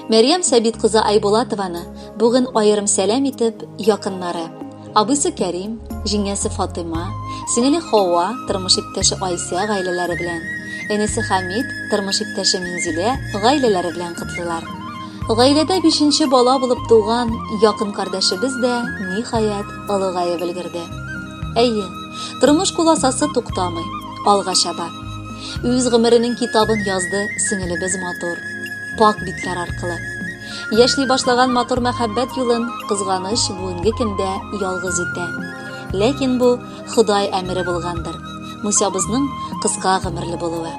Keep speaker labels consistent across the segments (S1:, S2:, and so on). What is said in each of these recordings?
S1: Мәрьям Сәбит кызы Айбулатованы бүген аерым сәлам итеп, якыннары, абыйсы Кәрим, җиңгәсе Фатыйма, сеңеле Хава, тормыш иптәше Айсә гаиләләре белән, энесе Хәмит, тормыш иптәше Минзилә гаиләләре белән котлыйлар. Гаиләдә бишенче бала булып туган якын кардәшебез дә, ниһаять, олыгаеп өлгерде. Әйе, тормыш куласасы туктамый, алга чаба. Үз гомеренең китабын язды сеңелебез матур, пакь битләр аркылы. Яшьли башлаган матур мәхәббәт юлын, кызганыч, бүгенге көндә ялгыз үтә. Ләкин бу Ходай әмере булгандыр. Мусябызның кыска гомерле булуы.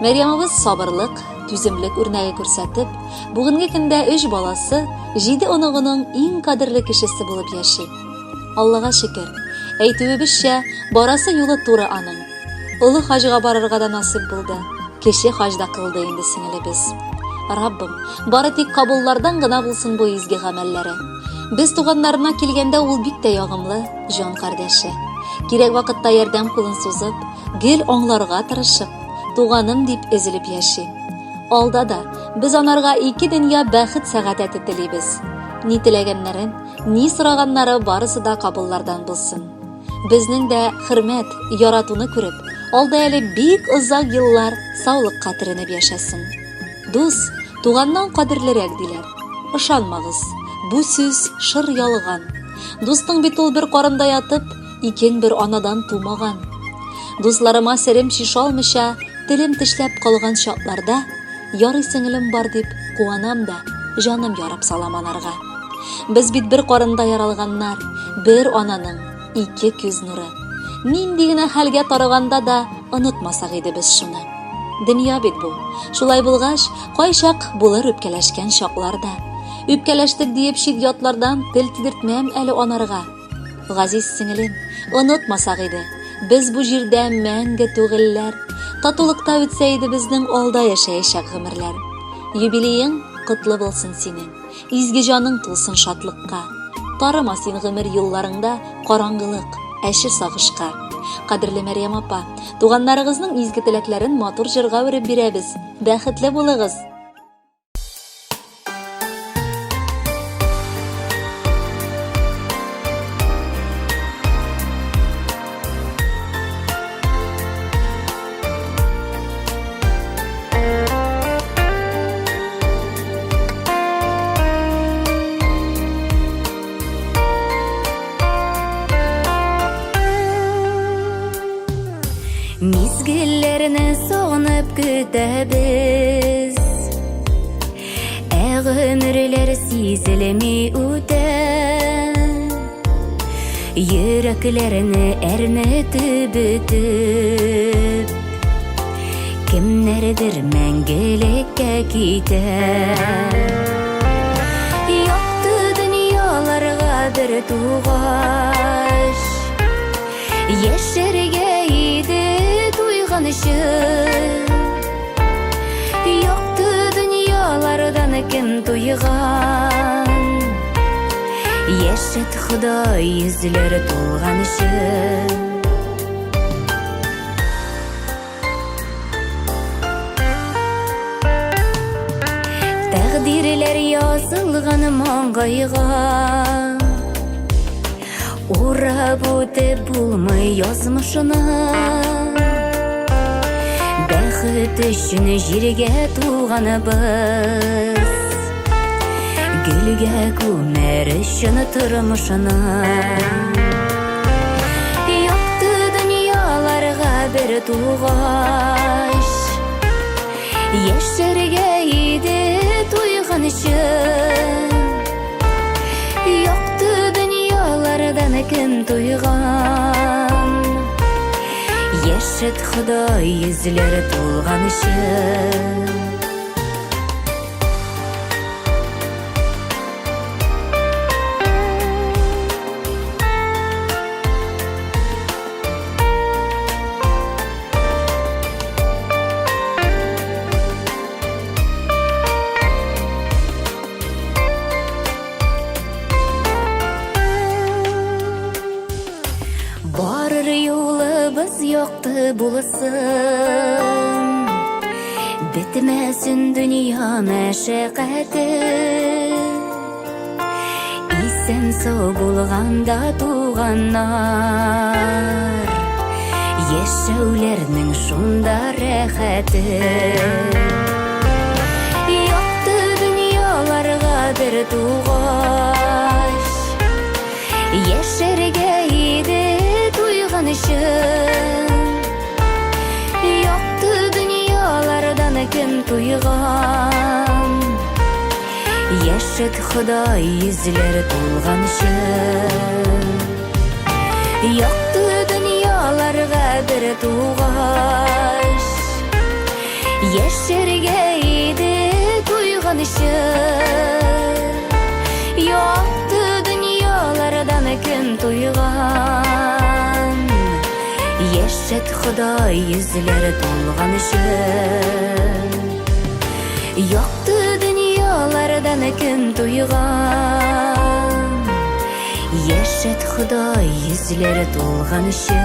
S1: Мәрьямыбыз сабырлык, түземлек үрнәге күрсәтеп, бүгенге көндә өч баласы, җиде оныгының иң кадерле кешесе булып яши. Аллага шөкер, әйтүебезчә, барасы юлы туры аның. Олы хаҗга барырга да насыйп булды, кече хаҗ да кылды инде сеңелебез. Раббым, бары тик кабуллардан гына булсын бу изге гамәлләре. Без туганнарына килгәндә ул бик тә ягымлы, җан кардәше. Кирәк вакытта ярдәм кулын сузып, гел аңларга тырышып, туганым дип өзелеп яши. Алда да без анарга ике дөнья бәхет сәгадәте телибез. Ни теләгәннәрен, ни сораганнары барысы да кабуллардан булсын. Безнең дә хөрмәт, яратуны күреп, алда әле бик озак еллар саулыкка төренеп яшәсен. Дус, туганнан кадерлерәк диләр. Ышанмагыз, бу сүз шыр ялган. Дустың бит ул бер карында ятып, икең бер анадан тумаган. Дусларыма серем чишалмыйча, телем тешләп калган чакларда, ярый сеңелем бар дип куанам да, җаным ярып салам анарга. Без бит бер карында яралганнар, бер ананың ике күз нуры. Нинди генә хәлгә тарыганда да онытмасак иде без шуны. Дөнья бит бу. Шулай булгач, кайчак булыр үпкәләшкән чаклар да. Үпкәләштек диеп чит ятлардан тел тидертмәм әле анарга. Газиз сеңелем, онытмасак иде, без бу җирдә мәңге түгелләр. Татулыкта үтсә иде безнең алда яшәячәк гомерләр. Юбилеең котлы булсын синең. Изге җаның тулсын шатлыкка. Тарыма син гомер юлларыңда караңгылык, әче сагышка. Кадерле Мәрьям апа, туганнарыгызның изге теләкләрен матур җырга үреп бирәбез. Бәхетле булыгыз!
S2: Мизгелләрне сагынып көтәбез Ә гомерләр сизелми үтә Йөрәкләрне әрнетеп бөтеп Кемнәрдер мәңгелеккә китә. Якты дөньяларга бер тугач, Яшәргә иде туйганчы. Якты дөньялардан кем туйган? Яшәт Ходай йөзләре тулганчы. Тәкъдирләр язылган маңгайга Урап үтеп булмый язмышына Бәхет өчен җиргә туганыбыз Гөлгә күмәр өчен тормышына Якты дөньяларга бер тугач Яшәргә иде туйганчы Якты дөньялардан кем туйган Яшәт Ходай йөзләре тулганчы Барыр юлыбыз якты булсын. Бетмәсен дөнья мәшәкате. Исән сау булганда туганнар, Яшәүләрнең шунда рәхәте. Якты дөньяларга бер тугач, Яшәргә иде туйганчы. Якты дөньялардан кем туйган? Яшәт Ходай йөзләре тулганчы. Якты дөньяларга бер тугач, Яшәргә иде туйганчы. Якты дөньялардан кем туйган? Яшәт Ходай йөзләре тулганчы. Якты дөньялардан кем туйган? Яшәт Ходай йөзләре тулганчы.